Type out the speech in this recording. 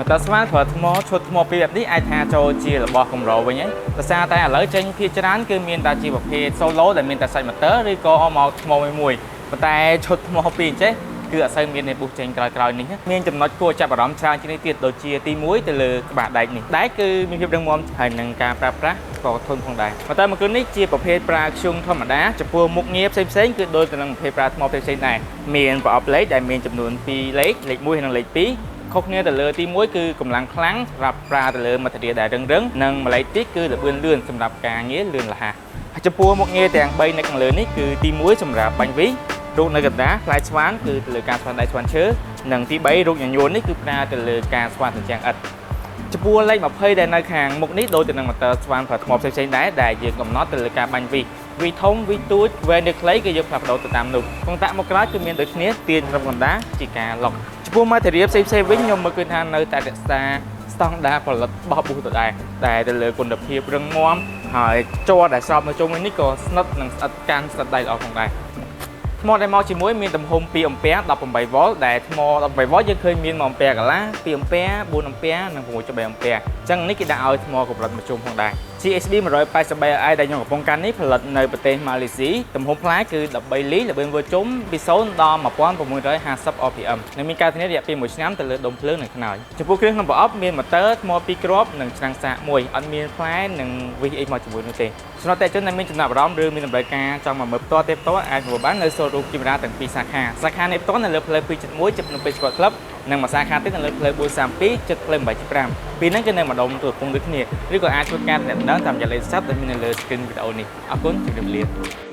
ម៉ូទ័រស្វានប្រើថ្មឈុតថ្មពីរបែបនេះអាចថាចូលជារបស់កម្រវិញហើយដោយសារតែឥឡូវចេញភាគច្រើនគឺមានតែជាប្រភេទ solo ដែលមានតែសាច់ម៉ូទ័រឬក៏មកថ្មមួយមួយប៉ុន្តែឈុតថ្មពីរអញ្ចេះគឺអត់សូវមាននៃពុះចេញក្រោយៗនេះមានចំណុចគួរចាប់អារម្មណ៍ច្រើនជាងនេះទៀតដូចជាទី1ទៅលើក្បាលដែកនេះដែកគឺមានភាពរឹងមាំហើយនឹងការប្រើប្រាស់ក៏ធន់ផងដែរប៉ុន្តែមួយគ្រឿងនេះជាប្រភេទប្រើធ្យូងធម្មតាចំពោះមុខងារផ្សេងៗគឺដូចទៅនឹងប្រភេទប្រើថ្មផ្សេងៗដែរមានប្រអប់លេខដែលមានចំនួន2លេខលេខ1ហើយនិងលេខ2ខុសគ្នាទៅលើទី1គឺកម្លាំងខ្លាំងសម្រាប់ប្រើទៅលើ material ដែលរឹងៗនិងម្លេចទីគឺល្បឿនលឿនសម្រាប់ការងារលឿនរហ័សហើយចំពោះមុខងារទាំង3នៅខាងលើនេះគឺទី1សម្រាប់បាញ់វីសរូបនៅកណ្ដាលផ្លែស្វានគឺទៅលើការស្វានដៃស្វានឈើនិងទី3រូបញញួរនេះគឺប្រើទៅលើការស្វានជញ្ជាំងឥដ្ឋចំពោះលេខ20ដែលនៅខាងមុខនេះដូចទៅនឹងម៉ូទ័រស្វានប្រើថ្មផ្សេងៗដែរដែលយើងកំណត់ទៅលើការបាញ់វីសវីធំវីទូចវែងឬខ្លីគឺយើងផ្លាស់ប្ដូរទៅតាមនោះកុងតាក់មកក្រោយគឺមានដូចគ្នាទាញត្រឹមកណ្ដាលជាការឡុកចំពោះ material ផ្សេងៗវិញខ្ញុំមើលឃើញថានៅតែរក្សាស្តង់ដារផលិតបោះប៊ូសដដែលដែលទៅលើគុណភាពរឹងមាំហើយជ័រដែលស្រោបនៅជុំវិញនេះក៏ស្និទ្ធនិងស្អិតកាន់ស្និទ្ធដៃល្អផងដែរថ្មដែលមកជាមួយមានទំហំ2អំពែ18វ៉ុលដែលថ្ម18វ៉ុលយើងឃើញមាន1អំពែកន្លះ2អំពែ4អំពែនិង6.3អំពែអញ្ចឹងនេះគេដាក់ឲ្យថ្មកម្រិតមធ្យមផងដែរ GSB 183i ដែលខ្ញុំកំពុងកាន់នេះផលិតនៅប្រទេសម៉ាឡេស៊ីទំហំផ្លែគឺ13លីល្បឿនវិលជុំពី0ដល់1650 RPM និងមានការធានារយៈពេល1ឆ្នាំទៅលើដុំភ្លើងនិងខ្នើយចំពោះគ្រឿងក្នុងប្រអប់មានម៉ូទ័រថ្ម2គ្រាប់និងឆ្នាំងសាកមួយអត់មានផ្លែនិង VH មកជាមួយនោះទេសម្រាប់អតិថិជនដែលមានចំណាប់អារម្មណ៍ឬមានតម្រូវការចង់មកមើលផ្ទាល់ទេផ្ទាល់អាចមកបាននៅ showroom គីមរ៉ាទាំងពីរសាខាសាខានេះផ្ទាល់នៅលើផ្លូវ271ជិតភ្នំពេញ Sport Club និងមួយសាខាទៀតនៅលើផ្លូវ432ជិតផ្លូវ875ពីរហ្នឹងគឺនៅម្ដុំទួលពងដូចគ្នាឬក៏អាចធ្វើការទំនាក់ទំនងតាមរយៈលេខទូរស័ព្ទដែលមាននៅលើ screen វីដេអូនេះអរគុណជម្រាបលា។